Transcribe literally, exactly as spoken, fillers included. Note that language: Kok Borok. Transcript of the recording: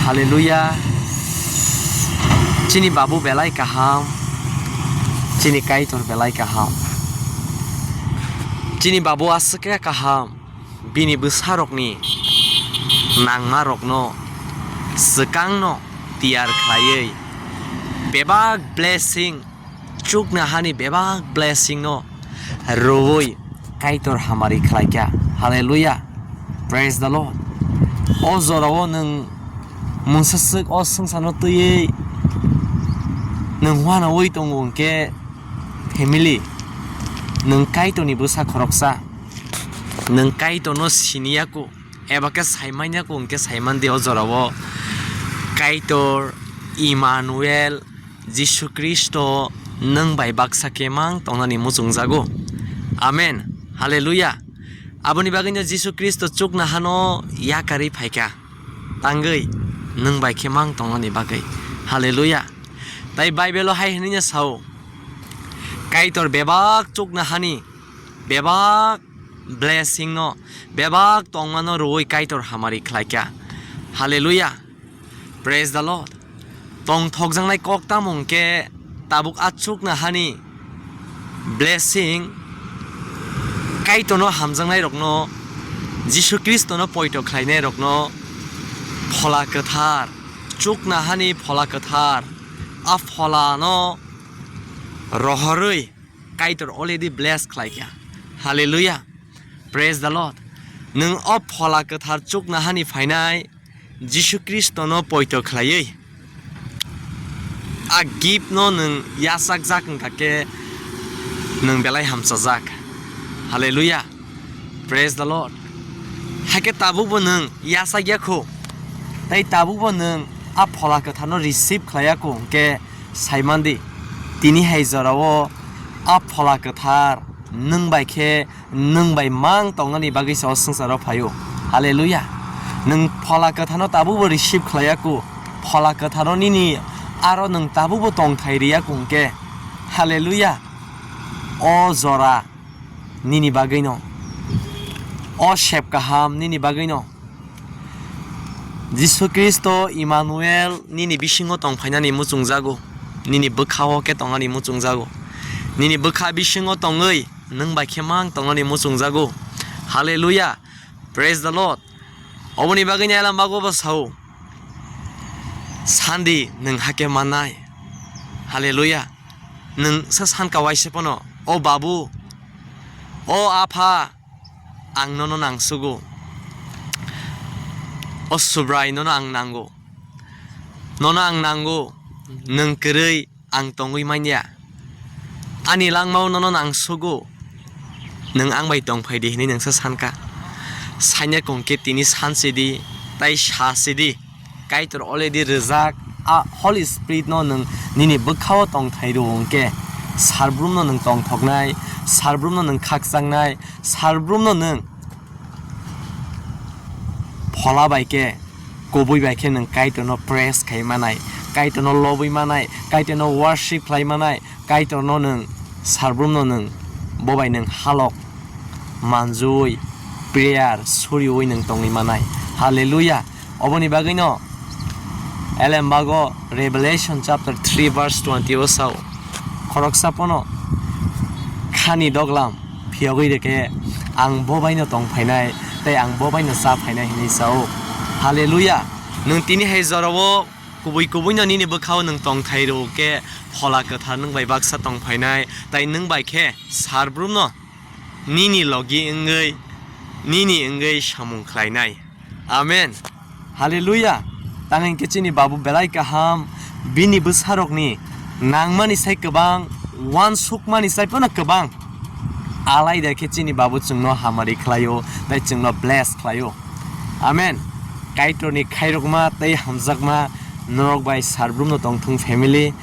Hallelujah. Chini Babu belai kaham. Chini Kaitor belai kaham. Chini Babu aswk khe kaham. Bini bwsarokni nangmarokno swkangno tiyar khlaiwi bebak blessing, chukna hani bebak blessing no rwui Kaitor hamari khlaikha. Hallelujah. Praise the Lord. O jorao nwng mungsa swk o swngcharno twiwi nwng uanaui tongo hwnkhe family, nwng Kaitorni bwsa khoroksa, nwng Kaitorno siniya ku eba khe saimanya ku hwnkhe saimandi o jorao Kaitor Emmanuel Jisu Khristo nwng bai baksa khe mang tongnani muchungjago. Amen. Hallelujah. Aboni bagwino Jisu Khristo chukna hano yakarwi phaikha, tangwi nwng bai khe mang tongnani bagwi. Hallelujah. Tai Bible-o hai hwnwi no sao, Kaitor bebak chukna hani, bebak blessing no, bebak tongmano rwui Kaitor hamari khlaikha. Hallelujah. Praise the Lord. Tongthokjaknai kok tamo hwnkhe tabuk achukna hani blessing, Kaitorno hamjaknairokno, Jisu Khristono poito khlainairokno Phola Kwthar, chukna hani Phola Kwthar, a Pholano rohorwi Kaitor already bless khlaikha. Hallelujah. Praise the Lord. Nwng o Phola Kwthar chukna hani phainai Jisu Khristono poito khlaiwi a gift no nwng yachakjak wngkha khe nwng belai hamchajak. Hallelujah. Praise the Lord. Hakhe tabukbo nwng yachak ya kho, tei tabukbo nwng a Phola Kwtharno receive khlai ya kho hwnkhe saimandi, tini hai jorao a Phola Kwthar nwng bai khe nwng bai mang tongnani bagwi se o swngcharo phaio. Hallelujah. Nwng Phola Kwtharno tabukbo receive khlai ya kho, Phola Kwtharno nini aro nwng tabukbo tongthai ri ya kho hwnkhe, hallelujah, o jora nini bagwino, o sep kaham nini bagwino. Jisu Khristo Emmanuel nini bisingo tongphainani muchungjago, nini bwkhao khe tongnani muchungjago, nini bwkha bisingo tongwi nwng bai khe mang tongnani muchungjago. Hallelujah. Praise the Lord. Oboni bagwino Elambagw bo sao, sandi nwng hakhe mannai. Hallelujah. Nwng sa sanka waisa phano, "O Babu, o Apha, ang nono nangsugo. O Subrai, nono ang nango. Nono ang nango. Nwng kwrwi ang tongwi manya. Ani langmao nono nangsugo. Nwng ang bai tongphai di," hwnwi nwng sa sanka. Sanya kong khe tini sansi di, tai sasi di. Kaitor already rijak, a Holy Spirit no nwng nini bwkhao tongthai rw hwnkhe, sarbrum no nwng tongthoknai, sarbrum no nwng khakchangknai, sarbrum no nwng phola bai khe, kubui bai khe nwng Kaitor no praise khai manai, Kaitor no lobwi manai, Kaitor no worship khlai manai, Kaitor no nwng sarbrum no nwng bo bai nwng halok manjui prayer suriui nwng tongwi manai. Hallelujah. Oboni bagwino Elembagw Revelation chapter three verse twenty o sao, khoroksa phano khani doglam phiyogwi rwkhe ang bo baino tongphainai tei ang bo baino chaphainai hwnwi sao. Hallelujah. Nwng tini hai jorao kubui kubuino nini bwkhao nwng tongthai rw khe Phola Kwthar nwng bai baksa tongphainai, tai nwng bai khe sarbrum no nini logi wngwi, nini wngwi samung khlainai. Amen. Hallelujah. Tang hwnkhe chini Babu belai kaham, bini bwsarokni nangmani sai kwbang, uansukmani sai phano kwbang. Alaida khe chini Babu chwngno hamari khlaio, tei chwngno bless khlaio. Amen. Kaitorni khairokma tei hamjakma norok bai sarbrum no tongthung family.